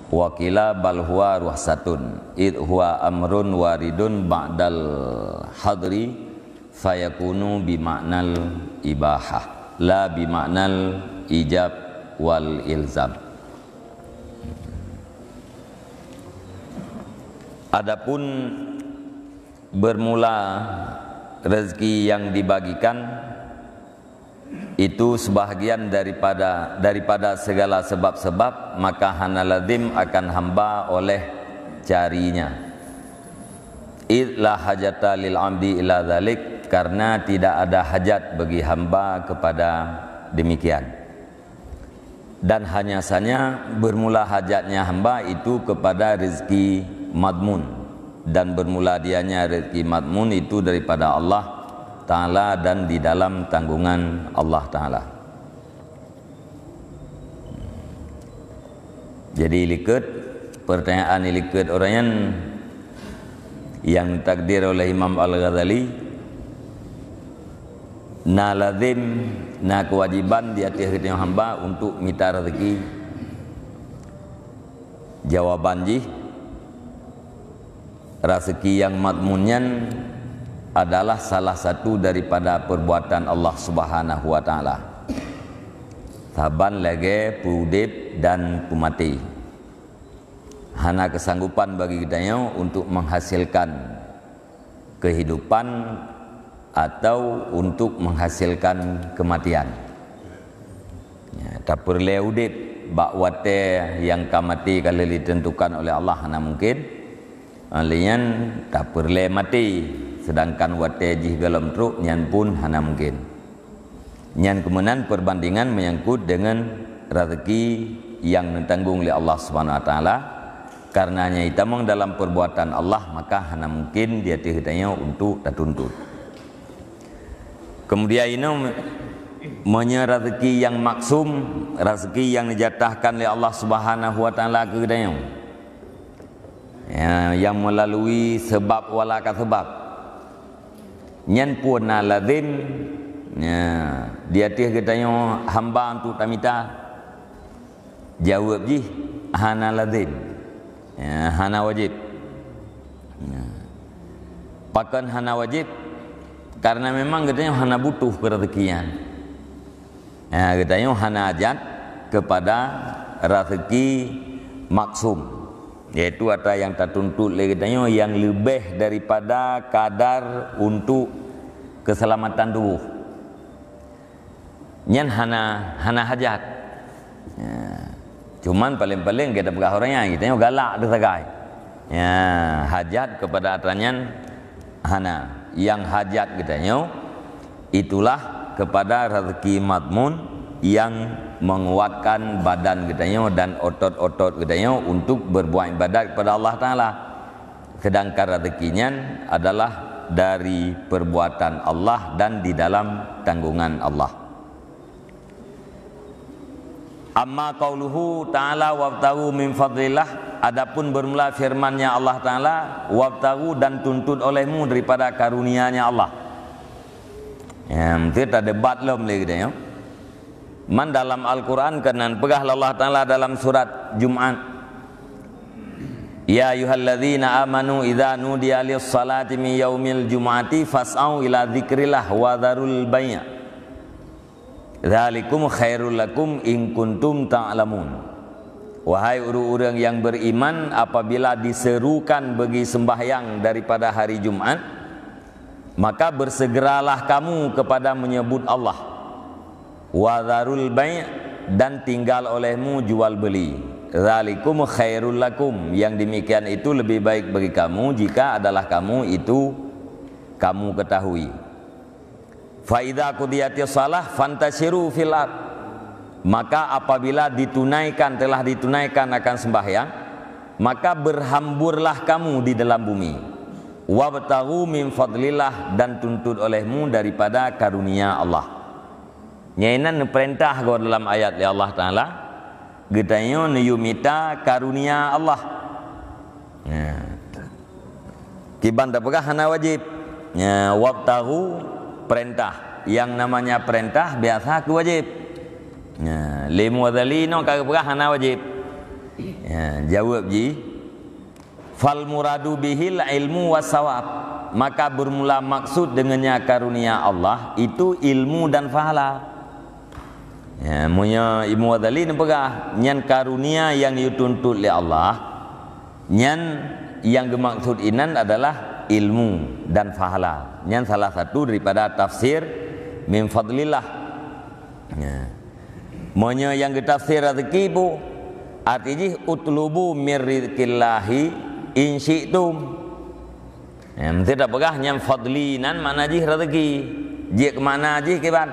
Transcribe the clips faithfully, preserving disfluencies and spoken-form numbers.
Wa qila bal huwa rukhsatun, id huwa amrun waridun ba'dal hadri, fayakunu bima'nal ibahah, la bima'nal ijab wal ilzam. Adapun bermula rezeki yang dibagikan, itu sebahagian daripada, daripada segala sebab-sebab, maka hana lazim akan hamba oleh carinya. Id la hajata lil abdi ila dzalik, karena tidak ada hajat bagi hamba kepada demikian. Dan hanya saja bermula hajatnya hamba itu kepada rezeki madmun, dan bermula dianya rezeki madmun itu daripada Allah Ta'ala dan di dalam tanggungan Allah Ta'ala. Jadi likot, pertanyaan likot orang yang, yang takdir oleh Imam Al-Ghazali, na lazim, na kewajiban di ateueh geutanyoe hamba untuk mita rezeki? Jawaban jih, rezeki yang madmun nyan adalah salah satu daripada perbuatan Allah Subhanahu wa Ta'ala. Saban lagée peuudeb dan peumaté. Hana keusanggopan bagi geutanyoe untuk menghasilkan kehidupan atau untuk menghasilkan kematian. Ya, tapeureulée udeb bak watée nyang ka maté ka lheueh ditentukan oleh Allah, hana mungkin. Lheueh nyan tapeureulée maté, sedangkan watée jih gohlom trok nyan pun hana mungkin. Nyan keuh meunan perbandingan menyangkut dengan rezeki yang neutanggong lé Allah Subhanahu wa Ta'ala. Kareuna nyan itamong dalam perbuatan Allah, maka hana mungkin di ateueh geutanyoe untuk tatuntut. Kemudian inoe, meunyoe rezeki yang maksum, rezeki yang dijatahkan lé Allah Subhanahu wa Ta'ala keu geutanyoe, ya, yang melalui sebab wala ka sebab, nyan peue na lazim, ya, di ateueh geutanyoe hamba untuk tamita? Jaweueb jih, hana lazim. Ya, hana wajéb. Ya. Pakon hana wajéb? Karena memang geutanyoe hana butuh keu rezeki nyan. Ya, geutanyoe hana hajat kepada rezeki maksum, yaitu atra nyang tatuntut lé geutanyoe nyang leubeh daripada kadar untuk keuseulamatan tuboh. Nyan hana, hana hajat. Ya. Cuman paleng-paleng gata peugah ureuëng nyan, geutanyoe galak teuh sagai. Ya, hajat kepada atra nyan hana. Nyang hajat geutanyoe, itulah kepada rezeki madmun yang menguatkan badan geutanyoe dan otot-otot geutanyoe untuk berbuat ibadat kepada Allah Ta'ala. Sedangkan rezeki nyan adalah dari perbuatan Allah dan di dalam tanggungan Allah. Amma qauluhu ta'ala, "Wabtaghu min fadlillah," adapun bermula firman-Nya Allah Ta'ala, "Wabtaghu," dan tuntut olehmu daripada karunia-Nya Allah. Ya, meusti tadebat lom lé geutanyoe. Man dalam Al-Quran keunan peugah lé Allah Ta'ala dalam surat Jumat, "Ya ayyuhalladzina amanu idza nudiya lis-salati min yaumil jum'ati fas'au ila dzikrillah wa dzarul bai'. Dzalikum khairul lakum in kuntum ta'lamun." Wahai ureuëng-ureuëng yang beriman, apabila diserukan bagi sembahyang daripada hari Jumat, maka bersegeralah kamu kepada menyebut Allah. Wa dzarul bai', dan tinggal olehmu jual beli. Dzalikum khairul lakum, yang demikian itu lebih baik bagi kamu jika adalah kamu itu kamu ketahui. Fa idza qudiyatis shalah fantasyiru fil ard. Maka apabila ditunaikan, telah ditunaikan akan sembahyang, maka berhamburlah kamu di dalam bumi. Wabtaghu min fadlillah, dan tuntut olehmu daripada karunia Allah. Nyan inan neupeurintah goe dalam ayat lé Allah Ta'ala, geutanyoe neuyue mita karunia Allah. Nah. Kiban tapeugah hana wajéb. Ya, wabtaghu perintah. Yang namanya perintah biasa keu wajéb. Ya, lé Mughazali nyoe ka geupeugah hana wajéb. Ya, jaweueb jih, "Fal muradu bihil ilmu was sawab." Maka bermula maksud dengannya karunia Allah itu ilmu dan pahala. Ya, meunyoe Imam Ghazali neupeugah, nyan karunia nyang jituntut lé Allah, nyan nyang geumaksud inan adalah ilmu dan pahala. Nyan salah satu daripada tafsir min fadlillah. Ya. Meunyoe nyang geutafsir rezeki bu, arti jih, "Utlubu mir rizqillahi in syi'tum." Ya, meusti tapeugah nyan fadli nan makna jih rezeki. Jeuet keu makna jih kiban,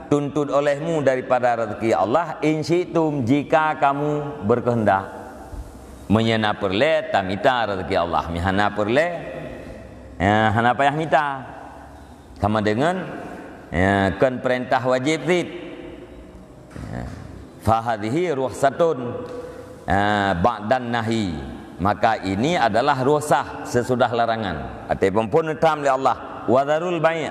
"Tuntut olehmu daripada rezeki Allah, in syi'tum, jika kamu berkehendak." Meunyoe na peureulée, tamita rezeki Allah. Meunyoe hana peureulée, ya, hana payah mita. Sama deungon, ya, kon peurintah wajéb cit. Ya. "Fahadhihi rukhsatun, ya, ba'dan nahi." Maka ini adalah rukhsah sesudah larangan. Arti pun neutam lé Allah, "Wa dzarul bai'."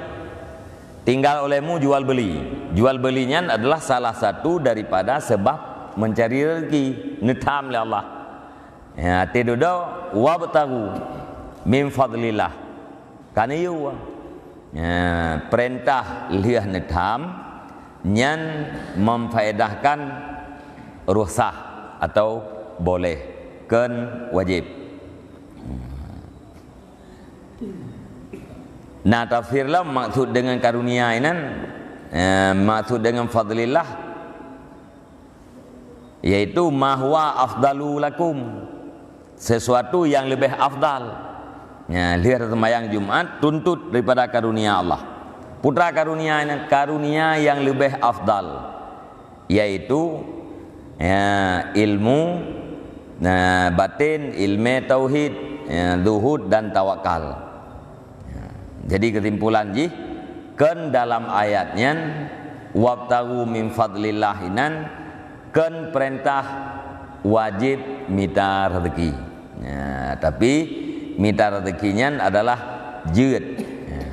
Tinggal olehmu jual beli. Jual beli nyan adalah salah satu daripada sebab mencari rezeki. Neutam lé Allah. Ya, arti dudoe, "Wabtaghu min fadlillah." Kan iyo. Ya, peurintah lheueh neutam nyan memfaedahkan rukhsah atau boleh, kon wajéb. Na tafsir lom maksud dengan karunia inan, eh, maksud dengan fadlillah, yaitu ma huwa afdalu lakum, sesuatu yang lebih afdal. Ya, lheueh seumayang Jumat tuntut daripada karunia Allah. Putra karunia, karunia yang lebih afdal, yaitu, ya, ilmu, nah, batin, ilmu tauhid, ya, zuhud dan tawakal. Ya. Jadi kesimpulan jih, kon dalam ayat nyan, "Wabtaghu min fadlillah" inan, kon peurintah wajéb mita rezeki. Ya, tapi mita rezeki nyan adalah jeuet. Ya.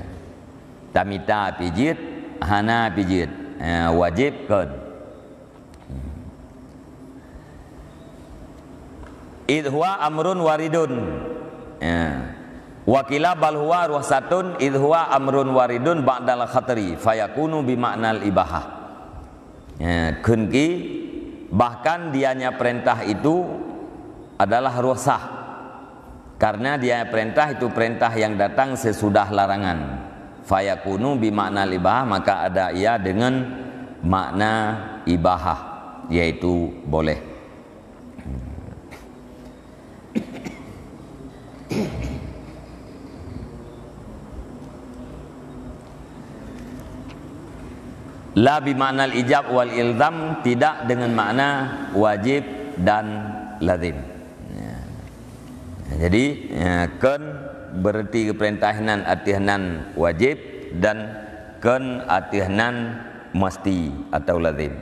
Tamita pih jeuet, hana pih jeuet. Ya, wajéb kon. Idh huwa amrun waridun. Ya. Wa qila bal huwa rukhsatun idh huwa amrun waridun ba'dal khatari, fayakunu bi ma'nal ibahah. Ya, kheun ki, bahkan dianya perintah itu adalah rukhsah. Karena dianya perintah itu perintah yang datang sesudah larangan. Fayakunu bi ma'nal ibahah, maka ada ia dengan makna ibahah, yaitu boleh. La bi ma'nal ijab wal ilzam, tidak dengan makna wajib dan lazim. Ya. Jadi, ya, kon berarti peurintah nan ateueh nan wajib dan kon ateueh nan mesti atau lazim.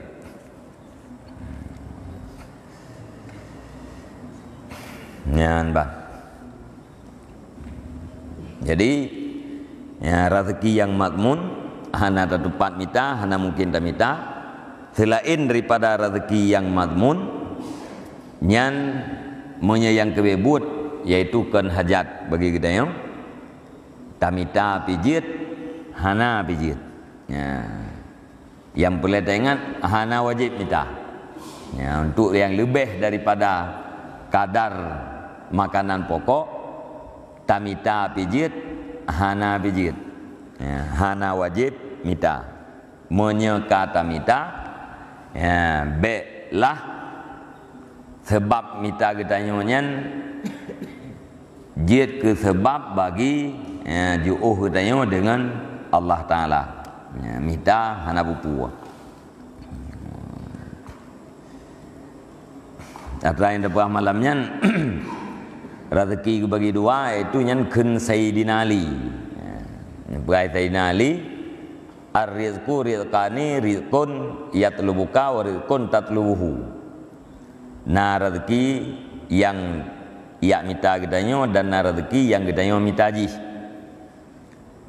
Nyan bah. Jadi, ya, rezeki yang madmun hana tatupat mita, hana mungkin tamita. Selain daripada rezeki yang madmun, nyan meunyoe nyang keubiet buet, yaitu kon hajat bagi geutanyoe, tamita pih jeuet, hana pih jeuet. Ya. Nyang peureulée taingat, hana wajéb mita. Ya, untuk nyang leubeh daripada kadar makanan pokok, tamita pih jeuet, hana pih jeuet. Ya, hana wajéb mita. Meunyoe ka tamita, ya, bék lah sabab mita geutanyoe nyan jeuet keu sabab bagi, ya, jiôh geutanyoe deungon Allah Taala. Ya, mita hana peue-peue. Atra nyang teupeugah malam nyan, rezeki geubagi dua, yaitu nyan kheun Saidina Ali. Ya, peugah Saidina Ali, "Ar-rizqu rizqani, rizqun yatlubuka wa rizqun tatlubuhu." Na rezeki nyang jak mita geutanyoe dan na rezeki nyang geutanyoe mita jih.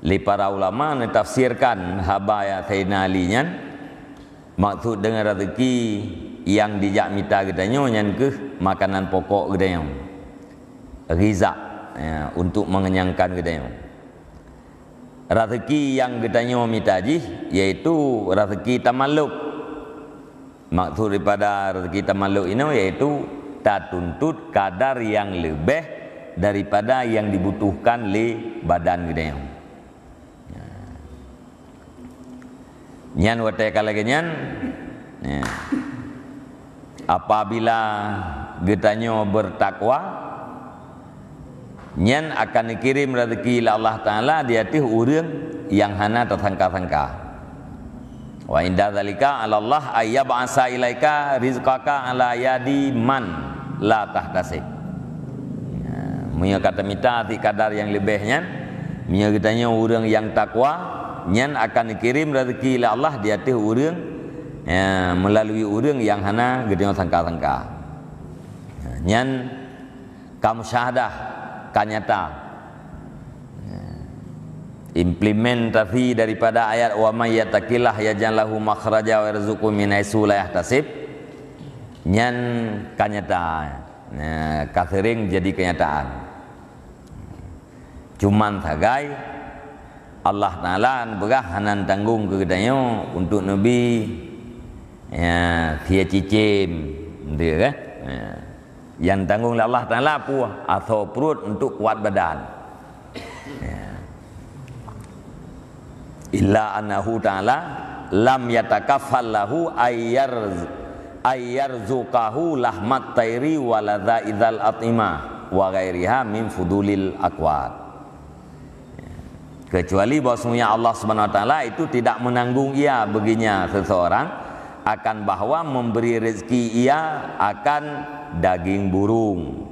Lé para ulama neutafsirkan haba nyang Saidina Ali nyan, maksud deungon rezeki nyang dijak mita geutanyoe nyan keuh makanan pokok geutanyoe. Ghiza, ya, untuk mengenyangkan geutanyoe. Rezeki nyang geutanyoe mita jih, yaitu rezeki tamalluk. Maksud daripada rezeki tamalluk inoe, yaitu tatuntut kadar nyang leubeh daripada nyang dibutuhkan lé badan geutanyoe. Nyan watée ka lagée nyan, ya. Apabila geutanyoe bertakwa, nyan akan geukirém rezeki lé Allah Taala di ateueh ureuëng nyang hana tasangka-sangka. Wa inda zalika 'alallah ayyab'asa ilaika rizqaka 'ala yadi man la tahtasib. Ya, meunyoe ka tamita sikadar nyang leubeh nyan, meunyoe geutanyoe ureuëng nyang takwa, nyan akan geukirém rezeki lé Allah di ateueh ureuëng, ya, meulalu ureuëng nyang hana geutanyoe sangka-sangka. Ya, nyan ka musyahadah, ka nyata. Ya. Implementasi daripada ayat, "Wa may yattaqillaha yaj'al lahu makhraja wa yarzuqhu min haitsu la yahtasib," nyan ka nyata. Nah, ka sering jadi kenyataan. Cuman sagai Allah Taala neupeugah hana tanggong keu geutanyoe untuk neubi, ya, sie cicém, beutôi kan? Ya. Nyang tanggong lé Allah Taala peue? Asoe pruet untuk kuat badan. Ya. Illa annahu ta'ala lam yatakaffal lahu ayyar-, ayyarzuqahu lahmat tairi wa ladzaizal at'imah wa ghairiha min fudulil aqwat. Kecuali bahwasanya Allah Subhanahu wa Taala itu tidak menanggung ia, baginya seseorang, akan bahwa memberi rezeki ia akan daging burung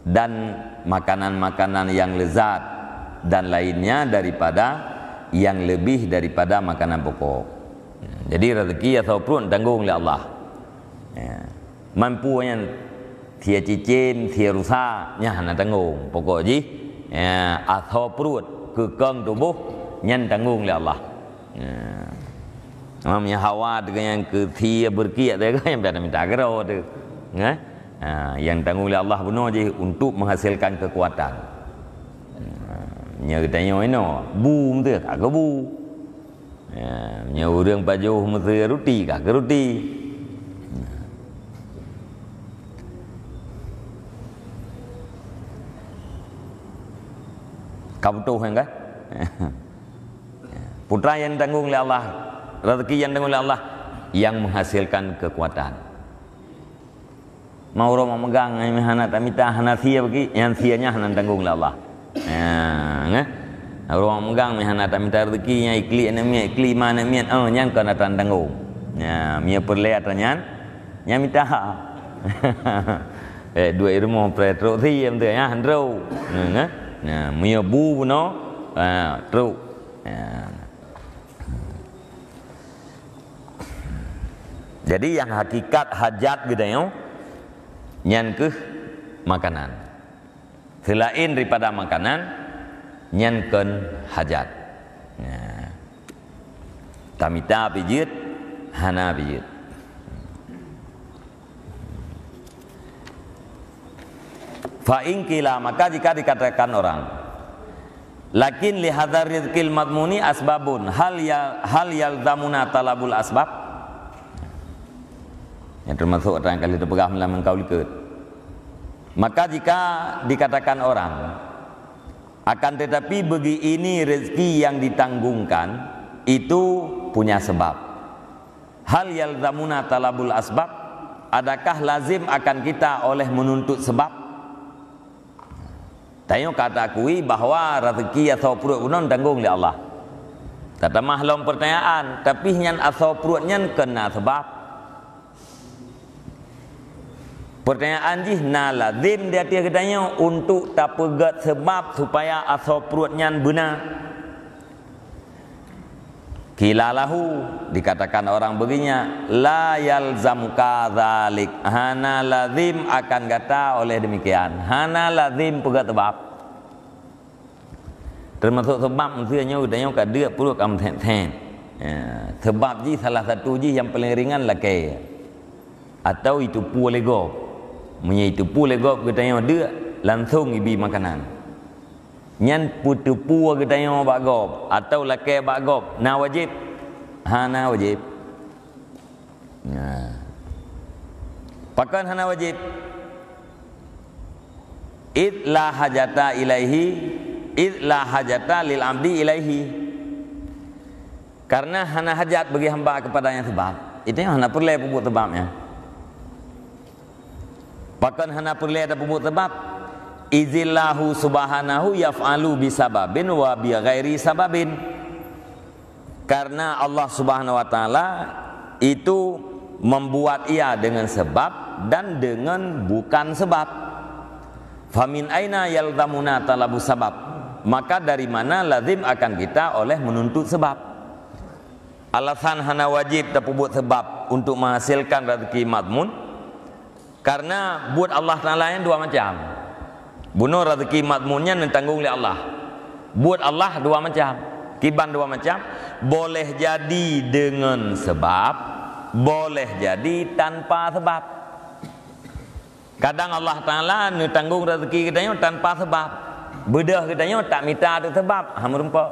dan makanan-makanan yang lezat dan lainnya daripada yang lebih daripada makanan pokok. Jadi rezeki asoe pruet tanggong lé Allah. Ya. Mampu nyan sie cicém, sie rusa, nyan hana tanggong. Pokok jih, ya, asoe pruet, keukong tuboh, nyan tanggong lé Allah. Ya. Mam nyang hawa teuka nyang keu sie beureukiek teuka nyang pian minta keudroe teuh. Kan? Ha, nyang tanggong lé Allah bunoe jih untuk menghasilkan kekuatan. Ha, nyoe geutanyoe inoe, bu beutôi, ka keu bu. Ya, meunyoe ureuëng pajoh meuseu ruti, ka keu ruti. Ka beutôi kan? Putra nyang tanggong lé Allah, rezeki nyang tanggong lé Allah, nyang menghasilkan kekuatan. Mau ureuëng megang, nyan hana tamita, hana sie bagi, nyan sie nyan hana tanggong lé Allah. Ya, ngeh? Ureuëng megang, nyan hana tamita rezeki, nyan iklik aneuk miet, iklik ma aneuk miet, oh, nyan kon atra tanggong. Ya, meunyoe peureulée atra nyan, nyan mita. Eh, dua ilmu, pre trok sie, beutôi, ya, trok. Nah, ngeh? Nah, meunyoe bu bunoe, ah, trok. Ya. Jadi, nyang hakikat hajat geutanyoe nyan keuh makanan. Selain daripada makanan, nyan kon hajat. Nah, tamita pih jeuet, hana pih jeuet. Fa in qila, maka jika dikatakan orang, "Lakin li hadzal rizqil madmuni asbabun, hal ya-, hal yalzamuna talabul asbab?" Nyan teumasok nyang ka lheueh teupeugah lam meukaul likot. Maka jika dikatakan orang, "Akan tetapi bagi ini rezeki yang ditanggungkan itu punya sebab." Hal yalzamuna talabul asbab? Adakah lazim akan kita oleh menuntut sebab? Tanyoe ka taakui bahwa rezeki asoe pruet bunoe tanggong lé Allah. Tatamah lom pertanyaan, tapi nyan asoe pruet nyan kon na sebab. Pertanyaan jih, na lazim di ateueh geutanyoe untuk tapeugét sebab supaya asoe pruet nyan beuna? Qila lahu, dikatakan orang baginya, "La yalzamuka dzalik." Hana lazim akan gata oleh demikian. Hana lazim peugét sebab. Teumasok sebab meuseu nyoe geutanyoe ka deuk pruet ka meuthét-thét. Ya, sebab jih salah satu jih nyang paleng ringan lakée. Atau jiteupeue lé gob. Meunyoe jiteupeue lé gob geutanyoe deuk, langsong jibi makanan. Nyan peuteupeue geutanyoe bak gob atau lakée bak gob, na wajéb? Hana wajéb. Nah. Pakon hana wajéb? "Id la hajata ilaihi, id la hajata lil abdi ilaihi." Karena hana hajat bagi hamba kepada nyang seubab. Itu nyang hana peureulée peubuet seubab nyan. Pakon hana peureulée tapeubuet seubab? "Izillahu subhanahu yaf'alu bisababin wa bi ghairi sababin." Karena Allah Subhanahu wa Taala itu membuat ia dengan sebab dan dengan bukan sebab. "Famin aina yalzamuna talabu sabab?" Maka dari mana lazim akan kita oleh menuntut sebab? Alasan hana wajéb tapeubuet seubab untuk menghasilkan rezeki madmun, karena buet Allah Taala nyan dua macam. Bunoe rezeki madmun nyan neutanggong lé Allah. Buet Allah dua macam. Kiban dua macam, boleh jadi dengan sebab, boleh jadi tanpa sebab. Kadang Allah Taala neutanggong rezeki geutanyoe tanpa sebab. Beudôh geutanyoe tak mita ateueh sebab, ha, meurumpok.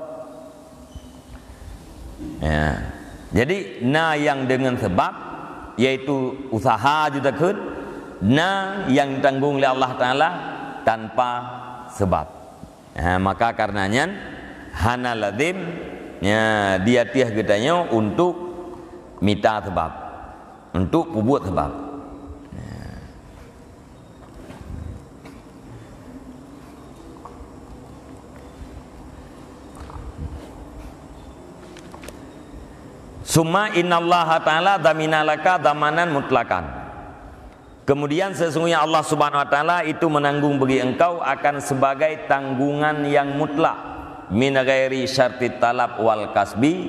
Ya. Jadi, na nyang deungon seubab, yaitu usaha ju takheun, na nyang tanggong lé Allah Taala tanpa seubab. Ha, maka kareuna nyan, hana lazim, ya, di ateueh geutanyoe untuk mita seubab, untuk peubuet seubab. Ya. "Summa innallaha ta'ala dhamina laka dhamanan mutlaqan." Kemudian sesungguhnya Allah Subhanahu wa Taala itu menanggung bagi engkau akan sebagai tanggungan yang mutlak, min ghairi syartit talab wal kasbi,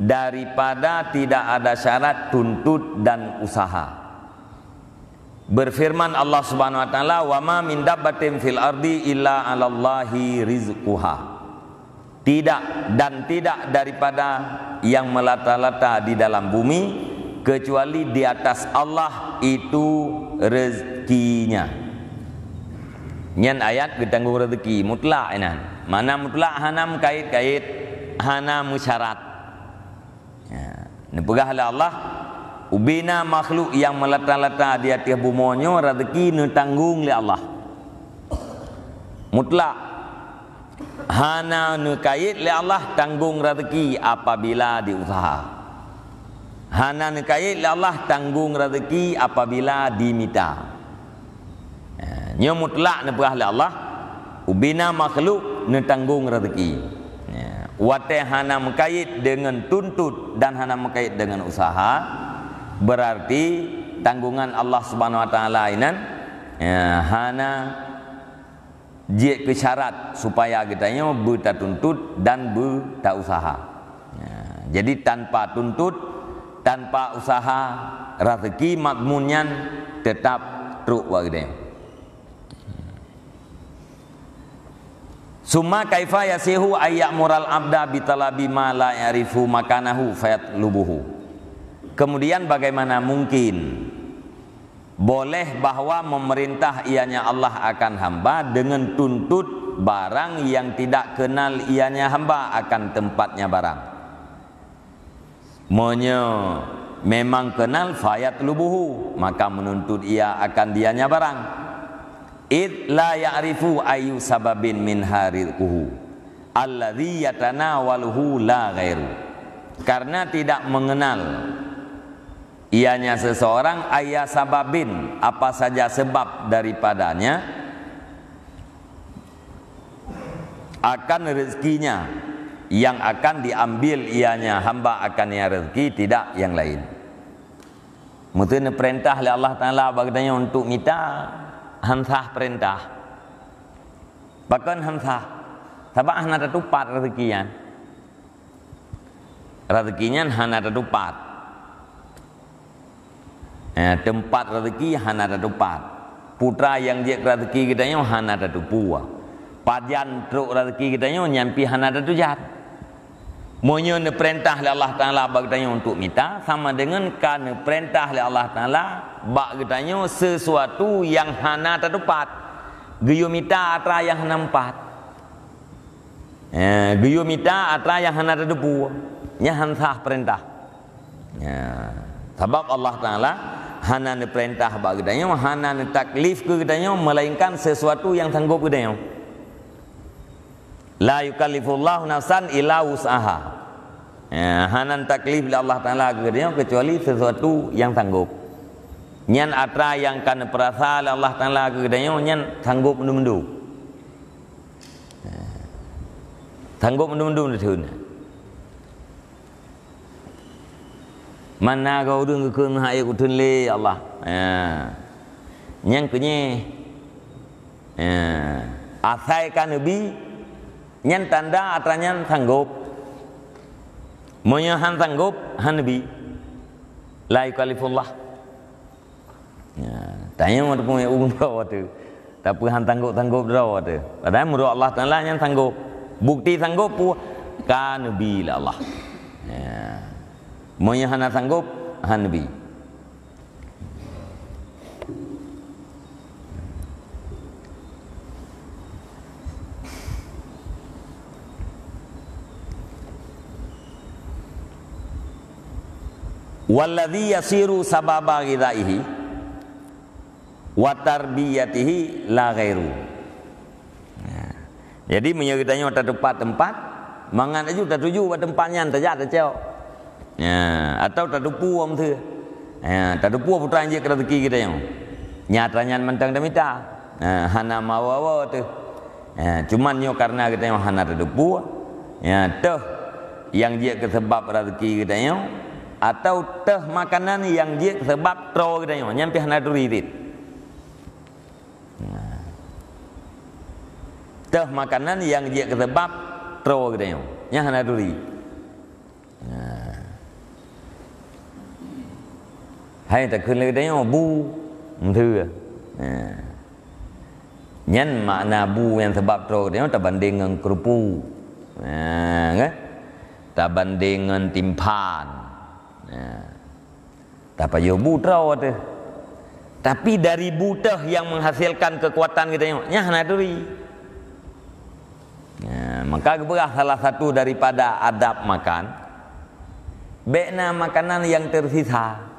daripada tidak ada syarat tuntut dan usaha. Berfirman Allah Subhanahu wa Taala, "Wa ma min dabbatin fil ardi illa 'alallahi rizquha." Tidak dan tidak daripada yang melata-lata di dalam bumi, kecuali di atas Allah itu rezekinya. Nyan ayat geutanggong rezeki mutlak inan. Makna mutlak hana meukait-kait, hana meusyarat. Ya, neupeugah lé Allah, ubena makhluk nyang meulata-lata di ateueh bumoe nyoe rezeki neutanggong lé Allah. Mutlak. Hana neukait lé Allah tanggong rezeki apabila diusaha. Hana neukait lé Allah tanggong rezeki apabila dimita. Ya, nyoe mutlak neupeugah lé Allah, ubena makhluk neutanggong rezeki. Ya, watée hana meukait deungon tuntut dan hana meukait deungon usaha, berarti tanggungan Allah Subhanahu wa Taala inan, ya, hana jeuet keu syarat supaya geutanyoe beutatuntut dan beutausaha. Ya, jadi tanpa tuntut, tanpa usaha, rezeki madmun nyan teutab trok bak geutanyoe. "Summa kaifa yasihu ay ya'mural abda bitalabi ma la ya'rifu makanahu fayatlubuhu?" Kemudian bagaimana mungkin boleh bahwa memerintah ianya Allah akan hamba dengan tuntut barang yang tidak kenal ianya hamba akan tempatnya barang? Meunyoe memang kenal, fayatlubuhu, maka menuntut ia akan dianya barang. Id la ya'rifu ayyu sababin minha rizquhu alladzi yatanawaluhu la ghairu. Karena tidak mengenal ianya seseorang, ayya sababin, apa saja sebab daripadanya, akan rezekinya yang akan diambil ianya hamba akan nyang rezeki, tidak yang lain. Meuteuh neupeurintah lé Allah Taala bak geutanyoe untuk mita, han sah peurintah. Pakon han sah? Sabab hana tatupat rezeki nyan. Rezeki nyan hana tatupat. Eh, teumpat rezeki hana tatupat. Putra nyang jeuet keu rezeki geutanyoe hana tatupue. Pajan trok rezeki geutanyoe nyan pih hana tatujat. Meunyoe neupeurintah lé Allah Taala bak geutanyoe untuk mita, sama deungon ka neupeurintah lé Allah Taala bak geutanyoe sesuatu nyang hana tatupat. Geuyue mita atra nyang hana meupat. Eh, geuyue mita atra nyang hana tateupeue. Nyan han sah peurintah. Ya. Sabab Allah Taala hana neupeurintah bak geutanyoe, hana neutaklif keu geutanyoe, melainkan sesuatu nyang sanggob geutanyoe. La yukallifullahu nafsan illa wus'aha. Ya, hana taklif lé Allah Taala keu geutanyoe keucuali sesuatu nyang sanggob. Nyan atra nyang ka neupeurasa lé Allah Taala keu geutanyoe nyan sanggob meudum-dum. Ya. Sanggob meudum-dum teuh. Mana ka ureueng geukheun hak uteuen lé, ya Allah. Ya. Nyang keunye, ya, asai ka neubi, nyan tanda atra nyan sanggob. Meunyoe han sanggob, han neubi. La yukallifullah. Ya, tanyoe ataupun ureueng droe teuh. Tapi han sanggob-sanggob droe teuh. Padahai meunurot Allah Taala nyan sanggob. Bukti sanggob peue? Ka neubi lé Allah. Ya. Meunyoe hana sanggob, han neubi. Walladzi yasiru sababa ghidhaihi wa tarbiyatihi la ghairu. Nah, jadi meunyoe geutanyoe tatupat teumpat, mangat laju tatuju bak teumpat nyan, tajak tacok. Ya, atau tateupeue meuseu. Ya, tateupeue peue nyang jeuet keu raseuki geutanyoe. Nyata nyan mantong tamita. Ya, hana mawa-wa teuh. Ya, cuman nyoe kareuna geutanyoe hana tateupeue, ya, teuh nyang jeuet keu seubab raseuki geutanyoe, atau teuh makanan nyang jeuet keu seubab troe geutanyoe, nyan pih hana turi cit. Ya. Teuh makanan nyang jeuet keu seubab troe geutanyoe, nyan hana turi. Nah. Hai takheun lé geutanyoe bu, meuseu. Nah. Nyan makna bu nyang seubab troe geutanyoe tabandeng ngon keurupu. Nah, kan? Tabandeng ngon timphan. Nah. Tapajoh bu troe teuh. Tapi dari bu teuh nyang menghasilkan kekuatan geutanyoe, nyan hana turi. Ya, maka geupeugah salah satu daripada adab makan, bék na makanan nyang tersisa.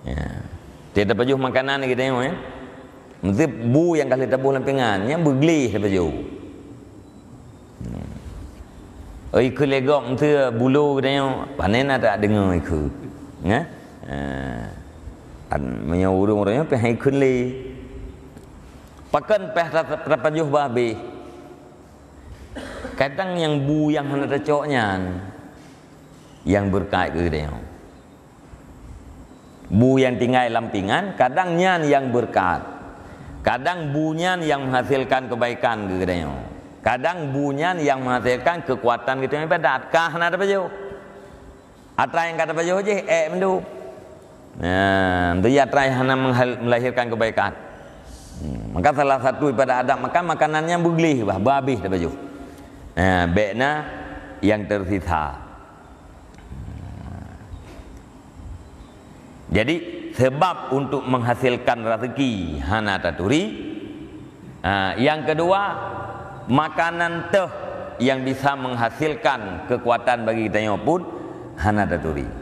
Ya. Tiep tapajoh makanan geutanyoe, ya. Meuseu bu nyang ka lheueh taboh lam pingan, nyan beugleh tapajoh. Oi, ikheun lé gob meuseu bulo geutanyoe, pané na tadeungoe ikheun. Nyan? Ha. An, meunyoe ureueng-ureueng nyoe pih ikheun lé. Pakon pih ta-, tapajoh bah abéh. Kadang nyang bu nyang hana tacok nyan, nyang beureukat keu geutanyoe. Bu nyang tinggai lam pingan, kadang nyan nyang beureukat. Kadang bu nyan nyang menghasilkan kebaikan keu geutanyoe. Kadang bu nyan nyang menghasilkan kekuatan geutanyoe ibadat. Ka hana tapajoh. Atra nyang ka tapajoh jih, ék meudum. Nah, tu atra nyang hana menghal-, melahirkan kebaikan. Hmm, maka salah satu daripada adab makan, makanan nyang beugleh bah, beuabéh tapajoh. Nah, bék na nyang tersisa. Jadi, sebab untuk menghasilkan rezeki hana taturi. Ha, yang kedua, makanan teuh yang bisa menghasilkan kekuatan bagi geutanyoe pun hana taturi.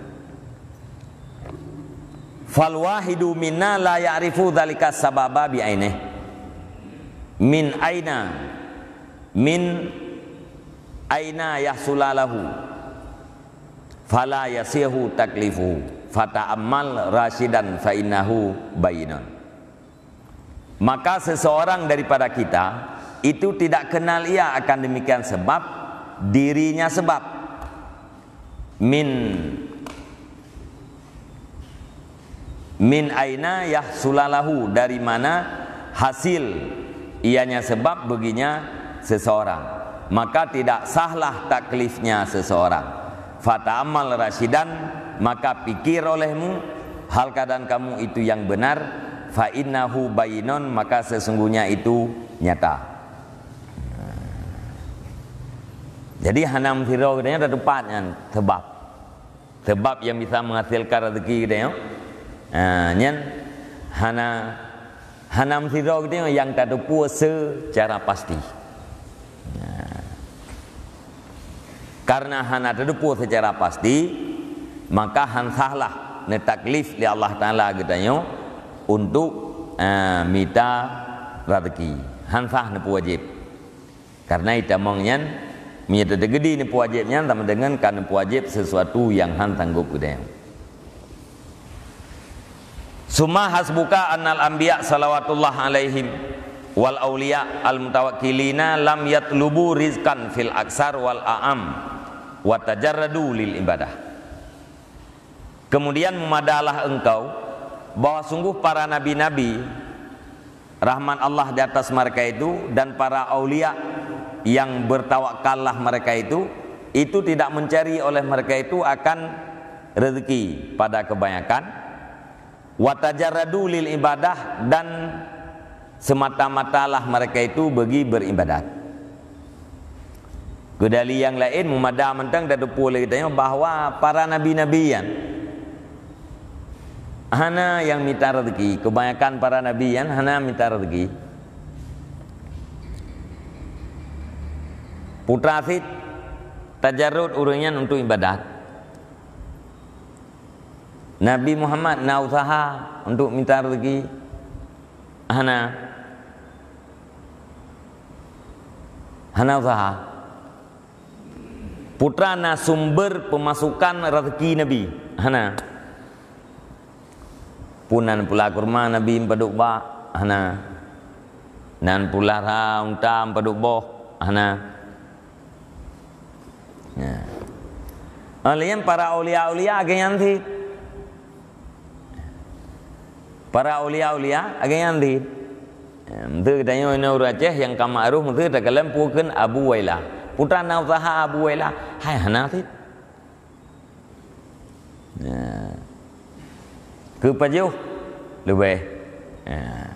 Fal wahidu minna la ya'rifu dzalika sababa bi ainihi. Min aina, min aina yahsula lahu. Fala yasihu taklifuhu, fata'ammal rasyidan fa innahu bayyinun. Maka seseorang daripada kita itu tidak kenal ia akan demikian sebab dirinya sebab. Min Min aina yahsulalahu, dari mana hasil ianya sebab baginya seseorang, maka tidak sahlah taklifnya seseorang. Fata'ammal rasyidan, maka pikir olehmu hal keadaan kamu itu yang benar, fa innahu bayyinun, maka sesungguhnya itu nyata. Jadi hana meusidroe geutanyoe tatupat nyan sebab. Sebab nyang bisa menghasilkan rezeki geutanyoe. Ha, nyan hana, hana meusidroe geutanyoe nyang tateupeue secara pasti. Ha. Karena hana tateupeue secara pasti, maka han sahlah neutaklif lé Allah Taala geutanyoe untuk, ha, mita rezeki. Han sah neupeuwajéb. Karena itamong nyan, meunyoe teuteugedi neupeuwajéb nyan sama dengan ka neupeuwajéb sesuatu nyang han sanggob geutanyoe. Summa hasbuka annal anbiya salawatullah alaihim wal auliya al mutawakkilina lam yatlubu rizqan fil aksar wal a'am wa tajarradu lil ibadah. Kemudian meumadalah engkau bahwa sungguh para nabi-nabi, rahmat Allah di atas mereka itu, dan para aulia yang bertawakkallah mereka itu, itu tidak mencari oleh mereka itu akan rezeki pada kebanyakan, wa tajarradu lil ibadah, dan semata-matalah mereka itu bagi beribadat. Keu dali nyang laén meumada mantong tateupeue lé geutanyoe bahwa para nabi-nabi nyan hana nyang mita rezeki. Kebanyakan para nabi nyan hana mita rezeki. Putra cit tajarut ureuëng nyan untuk ibadat. Nabi Muhammad na useuha untuk mita rezeki? Hana. Hana useuha. Putra na sumber peumasukan rezeki Nabi? Hana. Pue nan pula kurma Nabi meupadub bak? Hana. Nan pula ra unta meupadub boh? Hana. Ya. Oleh nyan para aulia-aulia lagée nyan cit. Para aulia-aulia lagée nyan cit. Ya, meuseu geutanyoe inoe ureuëng Aceh nyang ka ma'ruf meuseu takalon pue kheun Abu Wailah. Putra na useuha Abu Wailah? Hai hana cit. Ya. Keu pajoh leubeh. Ya.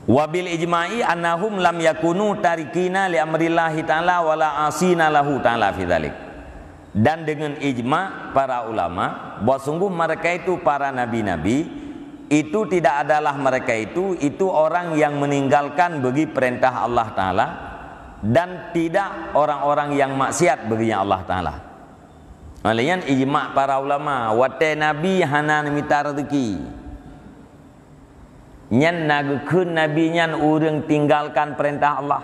Wabil ijma'i annahum lam yakunu tarikina li amrillahi ta'ala wala asina lahu ta'ala fi dzalik. Dan dengan ijma para ulama bahwa sungguh mereka itu para nabi-nabi, itu tidak adalah mereka itu, itu orang yang meninggalkan bagi perintah Allah Ta'ala dan tidak orang-orang yang maksiat bagi Allah Ta'ala. Oleh nyan ijma para ulama, watée nabi hana mita rezeki, nyan na geukheun nabi nyan ureuëng tinggalkan peurintah Allah.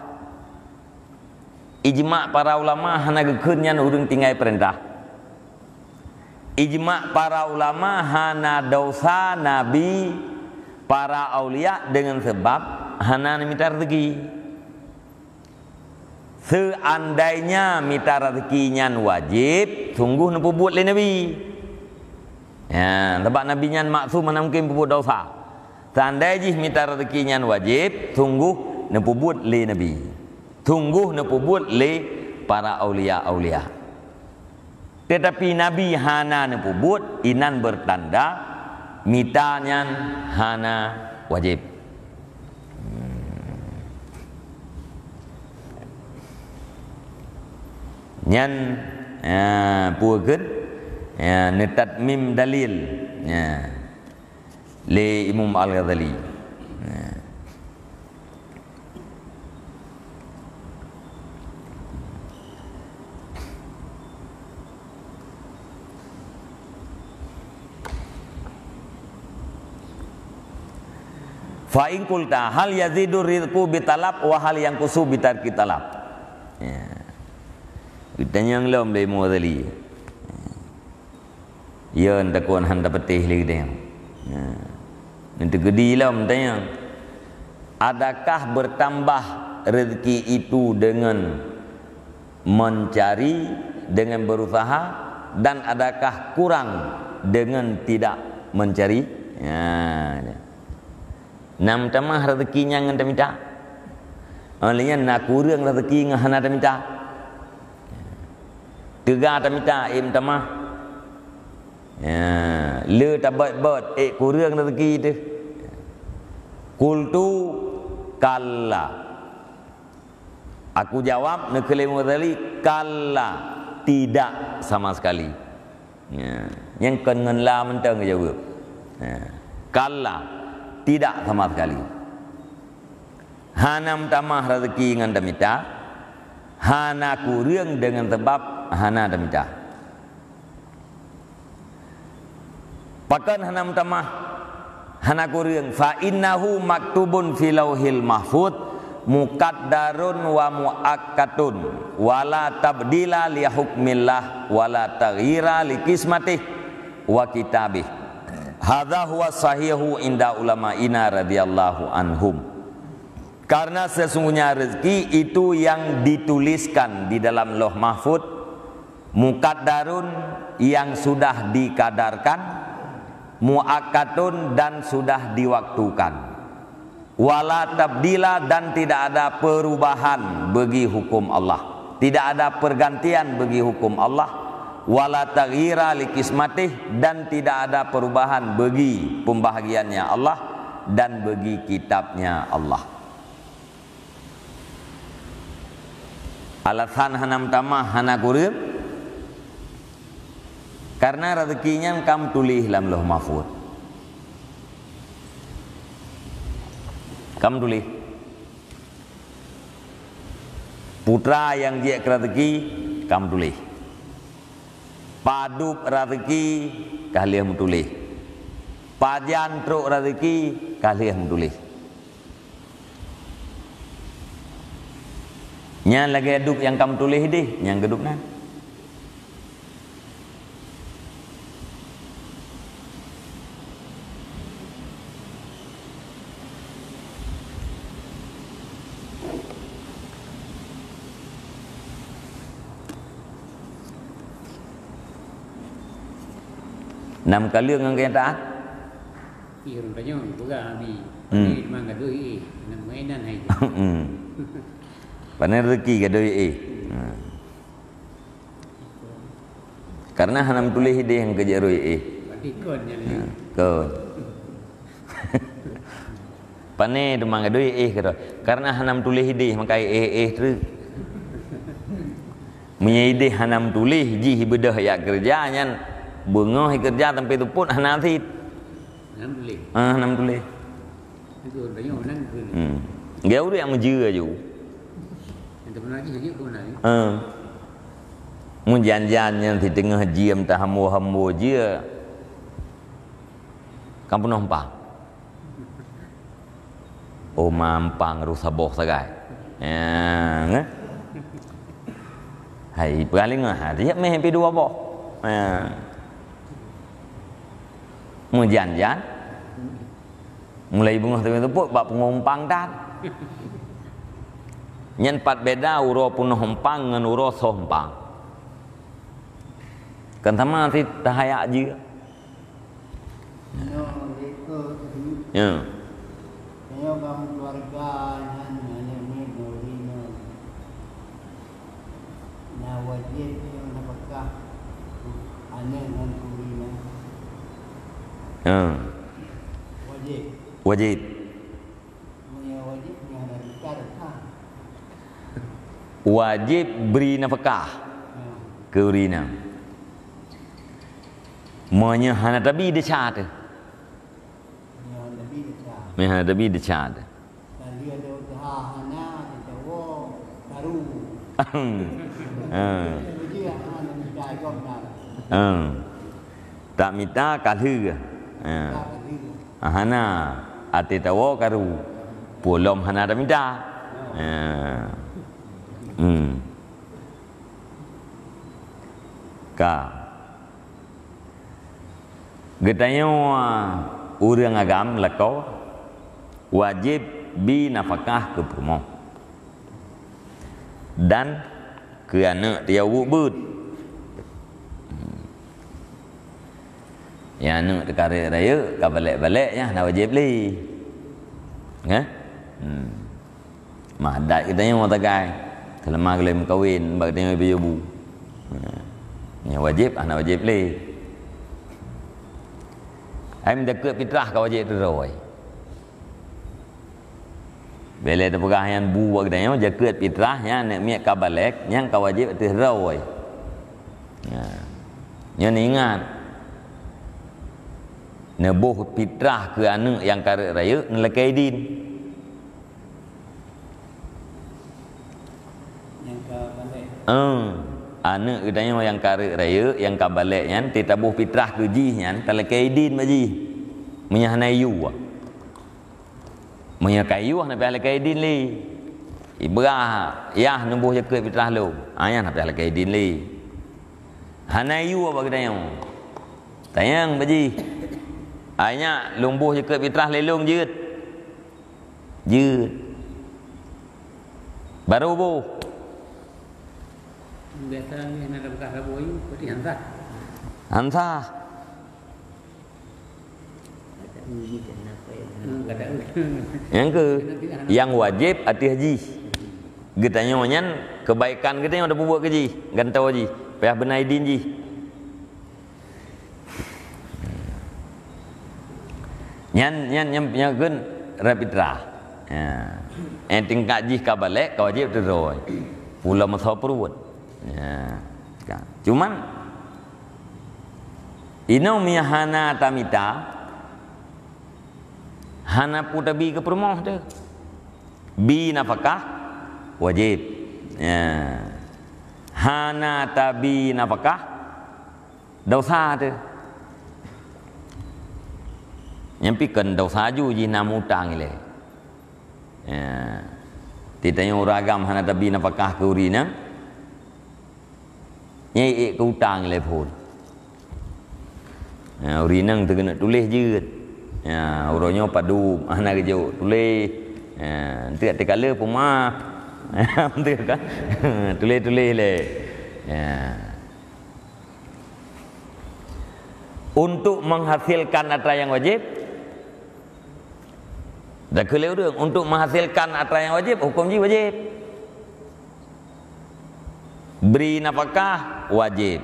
Ijma para ulama hana geukheun nyan ureuëng tinggai peurintah. Ijma para ulama hana desya nabi, para aulia deungon sabab hana mita rezeki. Seandainya mita rezeki nyan wajéb, sungguh neupeubuet lé nabi. Ya, sabab nabi nyan maksum hana mungken peubuet desya. Seandai jih mita rezeki nyan wajéb, sungguh neupeubuet lé nabi. Sungguh neupeubuet lé para aulia-aulia. Teutapi nabi hana neupeubuet, inan beutanda mita nyan hana wajéb. Nyan, ya, pue kheun, ya, neutatmim dalil. Ya. Lé Imam Al-Ghazali. Nah. Fa in qulta hal yazidu rizqu bi talab wa hal yanqusu bi tarki talab. Ya. Geutanyong lom lé Imam Ghazali. Yon takon han tapatéh lé geutanyoe. Nah, neuteugedi lom tanyong, adakah bertambah rezeki itu dengan mencari, dengan berusaha, dan adakah kurang dengan tidak mencari? Nah, na meutamah rezeki nyan ngon tamita. Óh lheueh nyan na kureueng rezeki ngon hana tamita. Teuga tamita ék meutamah. Ya, le tabot-bot ék kureueng rezeki teuh. Qultu kalla. Aku jawab, neukalon Ghazali, "Kalla, tidak sama sekali." Ya, nyang kon ngon la mantong geujaweueb. Ya. "Kalla, tidak sama sekali." Hana meutamah raseuki ngon tamita, hana kureueng deungon sabab hana tamita. Pakon hana meutamah, hana kureueng? "Fa innahu maktubun fi lauhil mahfuz, muqaddarun wa muakkatun, wa la tabdila li hukmillah, wa la taghyira li kismatih wa kitabih. Hadza huwa sahihu inda ulama'ina radhiyallahu anhum." Karena sesungguhnya rezeki itu yang dituliskan di dalam Lauh Mahfuz, muqaddarun, yang sudah dikadarkan, muakkatun, dan sudah diwaktukan. Wala tabdila, dan tidak ada perubahan bagi hukum Allah. Tidak ada pergantian bagi hukum Allah. Wala taghyira li kismatih, dan tidak ada perubahan bagi pembahagiannya Allah dan bagi kitabnya Allah. Alasan hana meutamah, hana kureueng, karena rezeki nyan ka meutuléh lam Lauh Mahfuz. Ka meutuléh. Putra nyang jeuet keu rezeki ka meutuléh. Padub rezeki ka lheueh meutuléh. Pajan trok rezeki ka lheueh meutuléh. Nyan lagèe dub nyang ka meutuléh idéh, nyang keudub nan. Nam kaleueng ngon kenyataan. Ih, ureueng tanyoe peugah, Abi. Hmm. Pane teuma gadoh éh, aneuk muda nan hai. Hmm. Pane rezeki gadoh éh. Hmm. Karena hana meutuléh idéh nyang keujeuet roi éh. Berarti kon nyan. Hmm, kon. Pane teuma gadoh éh keudroe. Karena hana meutuléh idéh, maka éh-éh treuk. Meunyoe idéh hana meutuléh, jih beudôh jak keureuja nyan, beungoh keureuja sampai teupot hana sit. Hana meutuléh. Ah, hana meutuléh. Itu ureueng tanyoe meunan keu. Hmm. Gaya ureueng nyang meujeuet aju. Yang terkenal jih, jih pun ada. Ah. Meujan-jan nyan siteungoh jeuem teuhambo-hambo jeuet. Ka peunoh empang. Oma empang rôh saboh sagai. Ya, ngeh. Hai, peugaleng ngeh, ha, tiep meh pi dua boh. Ya. Meujan-jan. Mulai beungoh teupot bak pungo empang that. Nyan pat beda uroe peunoh empang ngon uroe soh empang. Kan sama sit tahayak jih. Nyoe lé keu Ya. Nyoe kamoe keuluwarga nyan aneuk miet nuri nyoe. Na wajéb nyoe nafakah aneuk ngon turi nyan. Ya. Wajéb. Wajéb. Meunyoe wajéb nyoe hana teuka, teuka. Wajéb bri nafakah Ya. keu turi nyan. Meunyoe hana tabi desya teuh. Meunyoe hana tabi desya. Meunyoe hana tabi desya teuh. Tadi ada usaha hana, teuka woe karu. Ha. Uji hana mita gom na. Ha. Tak mita ka lheueh. Ha. Tak lheueh. Hana, até tawoe karu. Peue lom hana tamita. Ha. Hmm. Ka. Geutanyoe ureueng agam lakoe wajéb bi nafakah keu peurumoh dan keu aneuk tiyok buet-buet. Nyang aneuk teuka rayeuk-rayeuk ka balek-balek nyan hana wajéb lé. Nyan? Hmm. Mah adat geutanyoe tagai. Seulama geutem meukawen bak geutanyoe beuyobu. Ha. Nyang wajéb hana wajéb lé. Ai meujakeut fitrah ka wajéb teuh. Pih lé teupeugah nyan bu bak geutanyoe, jakeuet fitrah nyan aneuk miet ka balek, nyan ka wajéb ateueh droe. Nah, nyoe ingat. Neuboh fitrah keu aneuk nyang ka reuek rayeuk neulakée idin. Nyang ka balek. Eh, aneuk geutanyoe nyang ka reuek rayeuk, nyang ka balek nyan, teuh taboh fitrah keu jih nyan, talakée idin bak jih. Meunyoe hana yue. Meunyoe ka yue, hana payah lakée idin lé. Ibrah, "Yah, neuboh jakeuet fitrah lôn." Ah, nyan hana payah lakée idin lé. Hana yue bak geutanyoe. Tanyong bak jih. "Ai nyak, lôn boh jakeuet fitrah lé lôn jeuet." Jeuet. Baru boh. Biasa ni hana ada bekas rabu ayu, berarti han sah. Han sah. Hmm, kata. Nyang keu, nyang wajéb ateueh jih. Geutanyoe nyan, keubaikan geutanyoe tapeubuet keu jih, gantoe jih, payah beuna idin jih. Nyan, nyan, nyan, nyan kheun rhot fitrah. Ya. Eh, tingkat jih ka balek, ka wajéb ateueh droe. Pulo meusoe pruet. Ya. Cuman, inong meunyo hana tamita, hana peue tabi keu peurumoh teuh. Bi nafakah wajéb. Ya. Hana tabi nafakah, dosa teuh. Nyan pih kon dosa ju jih na mutang ilée. Ya. Titanyoe ureueng agam hana tabi nafakah keu ureueng inong, nyan ék keu utang ilée phon. Ya, ureueng inong teuh keuneuk tuléh jeuet. Ya, uroe nyoe padum hana geujok tuléh. Ya, enteuk teuka le peumah. Enteuk kan? Tuléh-tuléh lé. Ya. Untuk menghasilkan atra nyang wajéb, dakeuh lé ureueng, untuk menghasilkan atra nyang wajéb, huköm jih wajéb. Bri nafakah wajéb.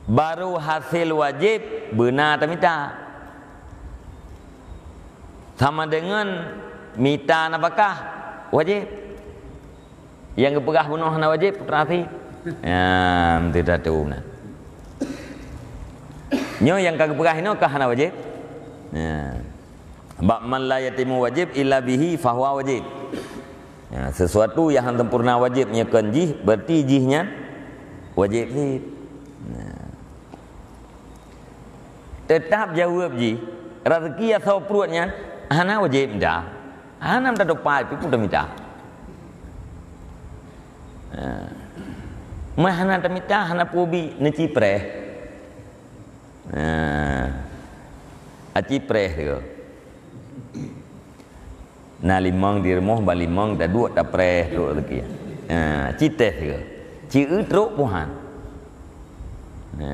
Baru hasé wajéb beuna tamita. Sama deungon mita nafakah wajéb. Nyang geupeugah bunoe hana wajéb, putra afi. Ya, beutôi tatu na. Nyoe nyang ka geupeugah inoe ka hana wajéb. Ya. Bak man la yatimu wajib illa bihi fahuwa wajib. Ya, sesuatu yang hana sempurna wajib nyoe kon jih, berarti jih nyan wajéb cit. Nah. Teutap jaweueb jih, raseuki asoe pruet nyan hana wajéb mita. Hana mita dopai, pi peue tamita. Ha. Meuhana tamita, hana peue bi neucipreh. Ha. Aci preh sigoe. Na limong di rumoh, ban limong taduek tapreh trok lagi. Ha, ci teh sigoe. Ci eu trok puhan. Ha.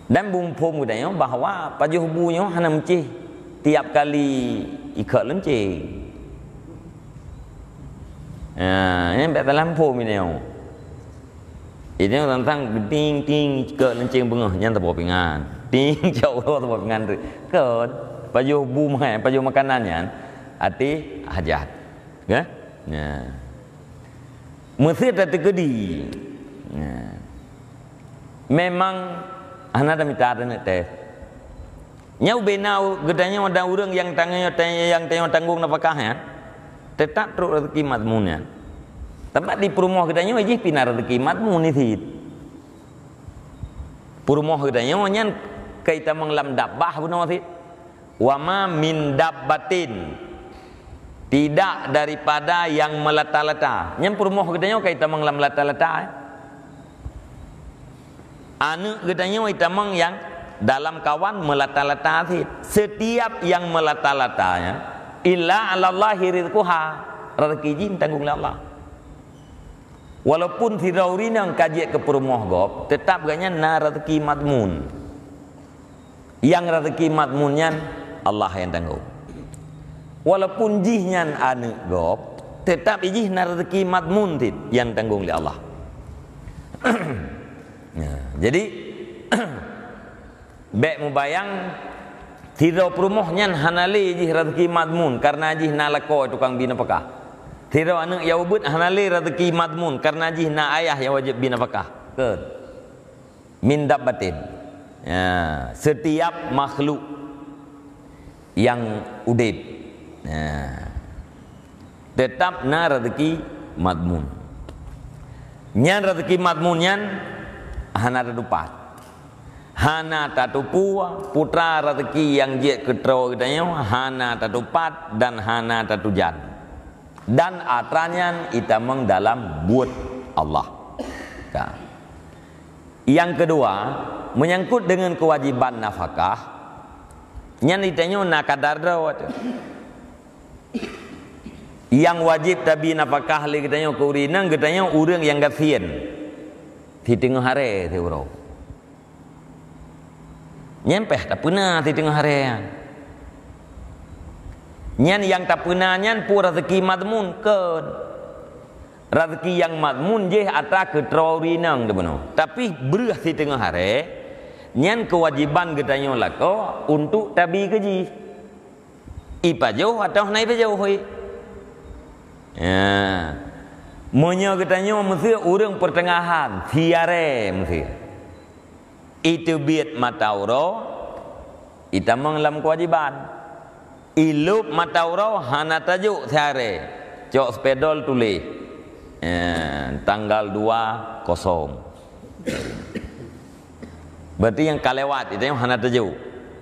Dan beuphom geutanyoe bahwa pajoh bu nyoe hana meucéh tiap kali ikot leunceng. Ha, nyan bèk talam phom geutanyoe. Geutanyoe tantang ting ting ikot leunceng beungoh nyan saboh pingan. Ting cok uroe saboh pingan tu. Kon, pajoh bu meuhai, pajoh makanan nyan, até hajat. Kan? Nyan. Meusé tateukeudi. Nah. Memang hana tamita taneuk tes. Nyoe ubena geutanyoe dan ureueng nyang tanyoe, nyang tanyoe tanggong nafakah nyan, teutap trok raseuki madmun nyan. Teuma di peurumoh geutanyoe jih pih na raseuki madmun cit. Peurumoh geutanyoe nyan kai tamong lam dabbah bunoe cit. Wa ma min dabbatin, tidak daripada yang melata-lata. Nyan peurumoh geutanyoe kai tamong lam lata-lata, eh. Aneuk geutanyoe itamong nyang dalam kawan melata-lata cit. Setiap yang melata-lata nyan, illa 'alallahi rizquha, raseuki jih tanggong lé Allah. Walaupun sidroe ureueng inong ka jeuet keu peurumoh gob, teutap gobnyan na raseuki madmun. Nyang raseuki madmun nyan Allah nyang tanggong. Walaupun jih nyan aneuk gob, teutap jih na raseuki madmun cit nyang tanggong lé Allah. Nah, jadi, bèk mubayang Sidroe peurumoh nyan hana lé jih raseuki madmun, kareuna jih na lakoe tukang bi nafakah. Sidroe aneuëk nyang ubit hana lé raseuki madmun, kareuna jih na ayah nyang wajéb bi nafakah. Kön. Min dabbatin. Ya, setiap makhluk nyang udeb. Ya. Teutap na raseuki madmun. Nyan raseuki madmun nyan hana tatupat. Hana tatupue putra raseuki nyang jeuet keu droe geutanyoe hana tatupat dan hana tatujan. Dan atra nyan itamong dalam buet Allah. Ka. Nyang keudua, meunyangkot deungon keuwajéban nafakah, nyan geutanyoe na kadar droe teuh. Nyang wajéb tabi nafakah lé geutanyoe keu ureuëng inong, geutanyoe ureuëng nyang gasien. Siteungoh haré siuroe. Nyan pih tapeuna siteungoh haré nyan. Nyan nyang tapeuna nyan peue raseuki madmun kön. Raseuki nyang madmun jih atra keu droe ureuëng inong teubunoe. Tapi breueh siteungoh haré, nyan keuwajéban geutanyoe lakoe untuk tabi keu jih. Ipajoh atawa hana ipajoh, hôi. Ya. Meunyoe geutanyoe meuseu ureuëng peuteungahan, siaré meuseu. Iteubiet mata uroe, itamong lam keuwajéban. Ilôb mata uroe hana tajok siaré, cok spidol tuléh, eh, tanggal dua kosong. Berarti nyang ka lewat, geutanyoe hana tajok.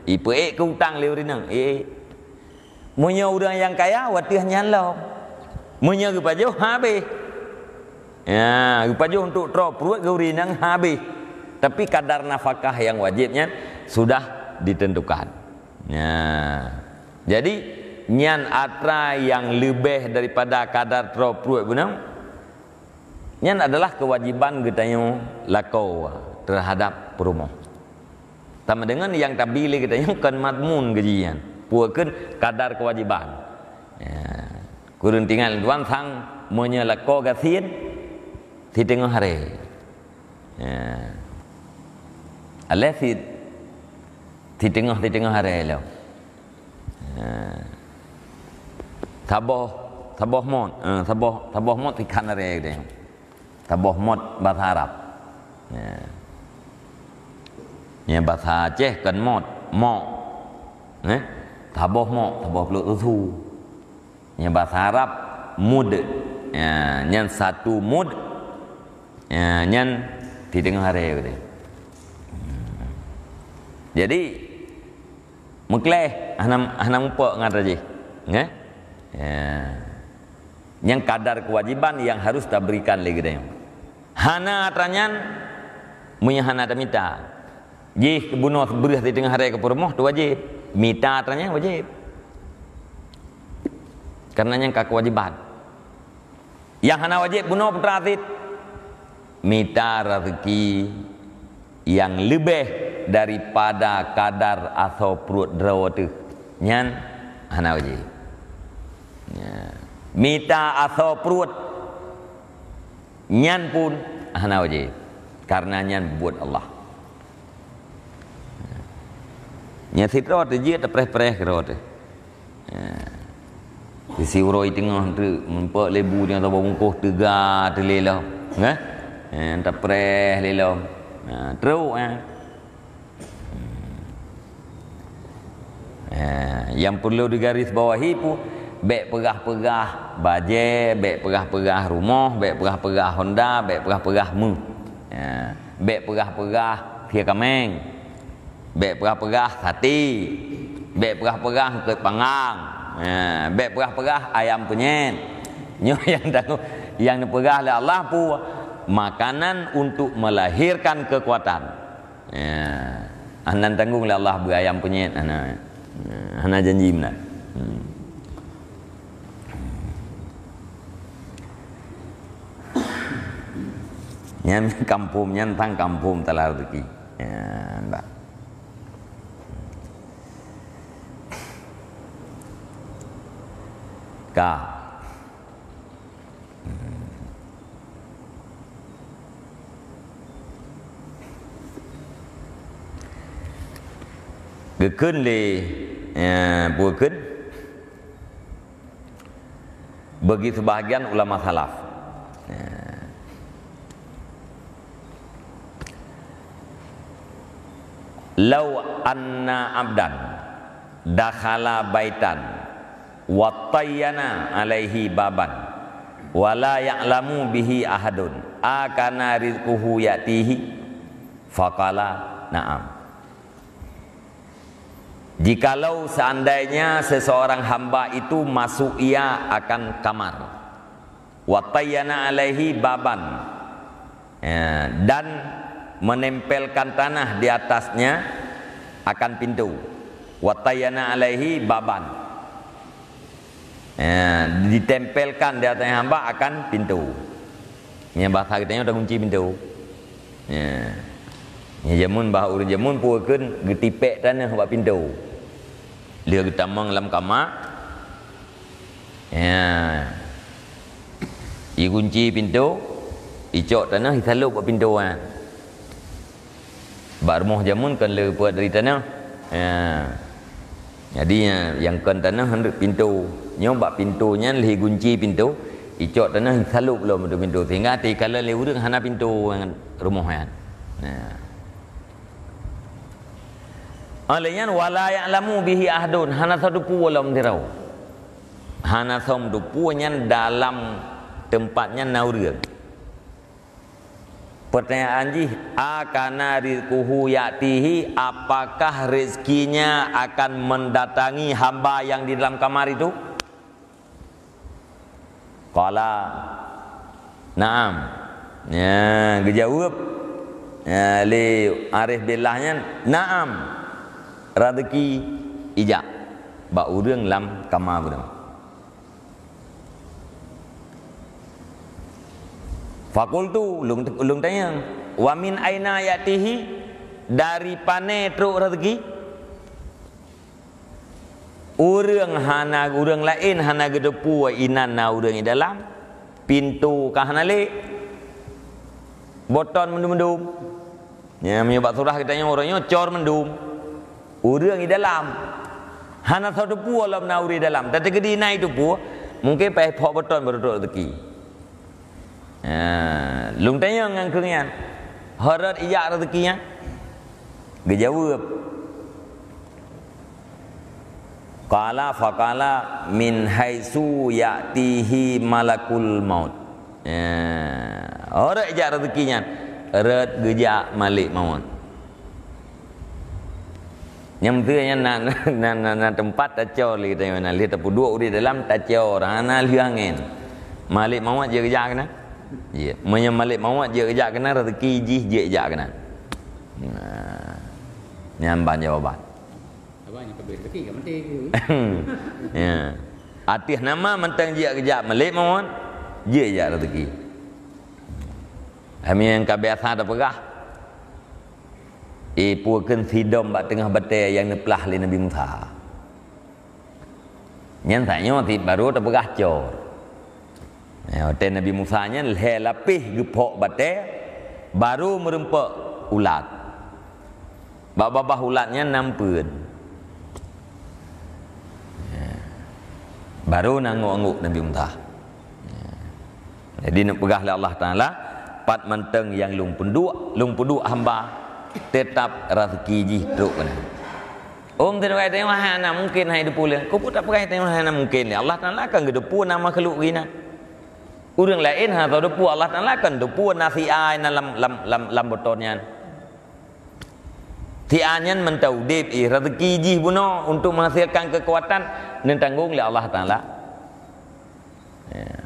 Ipeuék keu utang lé ureuëng inong, ék. Meunyoe ureuëng nyang kaya, watée nyan lom. Meunyoe geupajoh, habéh. Ya, geupajoh untuk troe pruet geuh ureuëng inong, habéh. Tapi kadar nafakah nyang wajéb nyan sudah ditentukan. Ya. Jadi, nyan atra nyang leubeh daripada kadar troe pruet bunoe. Nyan adalah keuwajéban geutanyoe lakoe teuhadap peurumoh. Sama deungon nyang tabi lé geutanyoe kon madmun keu jih nyan. Peue kheun kadar keuwajéban. Ya. Kureueng tinggai lôn tuan sang meunyoe lakoe gasien siteungoh haré. Ya. Aléh si-, siteungoh-siteungoh haré lom. Ha. Saboh, saboh mot. Ha, saboh, saboh mot sikhan aré geutanyoe. Saboh mot basa Arab. Ya. Nyang basa Aceh kon mot, mok. Eh? Saboh mok, saboh plôk susu. Nyang basa Arab mud. Ya, nyan satu mud. Ya, nyan siteungoh haré geutanyoe. Jadi, meukleh, hana, hana mupok ngon atra jih. Nggih? Ya. Nyang kadar keuwajéban nyang harus taberikan lé geutanyoe. Hana atra nyan, meunyoe hana tamita. Jih bunoe breueh siteungoh haré keu peurumoh tu wajéb. Mita atra nyan wajéb. Karena nyan ka keuwajéban. Nyang hana wajéb bunoe putra cit. Mita raseuki nyang leubeh daripada kadar asoe pruet droe teuh, nyan hana wajéb. Ya. Mita asoe pruet, nyan pun hana wajéb, karena nyan buet Allah. Nyan sidroe teuh jeuet tapreh-preh keudroe teuh. Ha. Sisi uroe teungoh treuk, meupeuk lé bu nyang saboh bungkôh teuga teuh lé lom. Nggih? Ha, tapreh lé lom. Ha, trok, ha. Ha, nyang perlu digarisbawahi pu, bék peugah-peugah bajée, bék peugah-peugah rumoh, bék peugah-peugah honda, bék peugah-peugah meuh. Ha, bék peugah-peugah sie kaméng. Bék peugah-peugah sati, bék peugah-peugah eungkôt panggang, ha, bék peugah-peugah ayam peunyét. Nyoe nyang tanggong, nyang neupeugah lé Allah pu makanan untuk melahirkan kekuatan. Ya, hana tanggong lé Allah beu ayam peunyét, hana. Hana janji meunan. Hmm. Nyan kampung, nyan tang kampung teulah rezeki. Ya, ndak. Ka. Geukheun lé, eh, peue kheun? Bagi sebahagian ulama salaf. Ya. "Lau anna abdan dakhala baitan wa tayyana alaihi baban wa la ya'lamu bihi ahadun, akana rizquhu ya'tihi?" Faqala, "Na'am." Jikalau seandainya seseorang hamba itu masuk ia akan kamar, wa tayyana alaihi baban, ya, dan menempelkan tanah di atasnya akan pintu, wa tayyana alaihi baban, ya, ditempelkan di atas hamba akan pintu. Nyang bahasa geutanyoe takunci pintu. Ya. Nyang jameun, bah ureuëng jameun peue kheun geutipék tanoh bak pintu. Lheueh geutamong lam kama, ya, ikunci pintu, icok tanoh isalôb bak pintu nyan. Bak rumoh jameun kon le peuet dari tanoh. Ya. Jadi, ya, nyang kon tanoh hana pintu. Nyoe bak pintu nyan lheueh gunci pintu, icok tanoh isalôb lom u pintu, sehingga teukalon lé ureuëng hana pintu ngon rumoh nyan. Ya. Oleh nyan, "Wa la ya'lamu bihi ahadun", hana soe teupeu lom sidroe. Hana soe teupeu nyan dalam teumpat nyan na ureuëng. Pertanyaan jih, "Akana rizquhu ya'tihi?" Apakah rezekinya akan mendatangi hamba yang di dalam kamar itu? Qala, "Na'am." Ya, geujaweueb, ya, lé arif billah nyan, "Na'am." Rezeki ijak bak ureuëng lam kama bunoe. Fakultu, ulôn, ulôn tanyong, "Wa min aina ya'tihi?" Dari pane trok rezeki? Ureuëng hana, ureuëng laén hana geuteupeue inan na ureuëng i dalam, pintoe ka hana lé, boton mandum-mandum. Nyan, meunyoe bak surah geutanyoe, uroe nyoe cor mandum. Ureuëng i dalam. Hana soe teupeu lom na ureuëng i dalam. Tapi keudina i teupeu, mungken paih phok boton barô trok rezeki. Ha, lôn tanyong ngon kheun nyan, "Ho rot ijak rezeki nyan?" Geujaweueb, Qala, faqala, "Min haitsu ya'tihi malakul maut." Ya. Ho rot jak rezeki nyan, rot geujak malek maut. Nyang beutôi nyan na, na, na, na teumpat tacor lé geutanyoe, na lheueh tapeuduek u dalam tacor, hana lheueh angén. Malek maut jeuet geujak keunan. Ya. Meunyoe malek maut jeuet geujak keunan, rezeki jih jeuet jak keunan. Nah. Nyan ban jawaban. Abang nyang ka bri rezeki ka maté. Ya. Ateueh nama mantong jeuet geujak malek maut, jeuet jak rezeki. Hai meunyoe nyang ka biasa tapeugah, eh, peue kheun sidom bak teungoh batée nyang neuplah lé Nabi Musa. Nyan tanyoe cit barô tapeugah cor. Ya, watée Nabi Musa nyan lhée lapéh geuphok batée, barô meurumpok ulat. Bak babah ulat nyan na eumpeuen. Ya. Barô na anggôk-anggôk Nabi Musa. Ya. Jadi, neupeugah lé Allah Taala, "Pat mantong nyang Lôn peuduek, Lôn peuduek hamba, teutab rezeki jih trok keunan." Ôm teuduek tanyoe hana mungken hai teupeu lé. Keupeue tapeugah tanyoe hana mungken lé? Allah Taala kan geuteupeue na makhluk geuh inan. Ureuëng laén hana teupeue, Allah Taala kan teupeue na si A inan lam, lam, lam, lam boton nyan. Si A nyan mantong udeb, eh, rezeki jih bunoe untuk menghasilkan keukuatan neutanggong lé Allah Taala. Ya.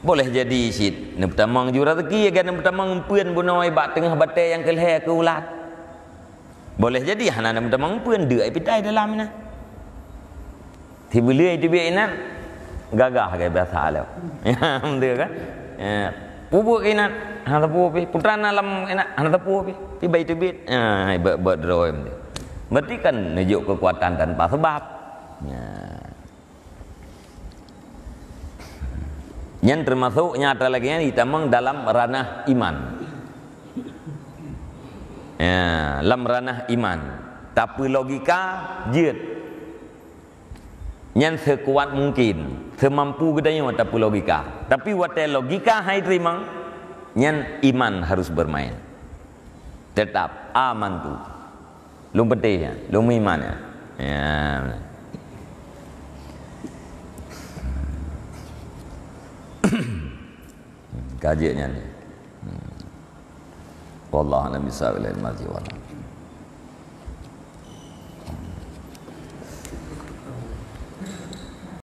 Boleh jadi cit neupeutamong ju rezeki, ya kan, neupeutamong eumpeuen bunoe bak teungoh batée nyang keu lhée keu ulat. Boleh jadi hana neupeutamong eumpeuen, deuk ai pitai dalam inan. Sibeuleu ai teubiet inan, gagah gai biasa lom. Ya, beutôi kan? Ya. Peubuet keu inan, hana teupeue pih. Putra na lam inan, hana teupeue pih. Tibai teubiet, ya, buet, buet droe. Berarti kan neujok keukuatan tanpa sebab. Ya. Nyan teumasok nyang atra lagée nyan jitamong dalam ranah iman. Ya, lam ranah iman. Tapeulogika jeuet. Nyan seukuat mungkin, seumampu geutanyoe tapeulogika. Tapi watée logika hai teurimong, nyan iman harus bermain. Tetap amantu. Lôn peunteng nyan, lôn meuiman nyan. Ya. Ka jeuet nyan. Hmm. Wallahu a'lam bissawab, ilaihi marji'un.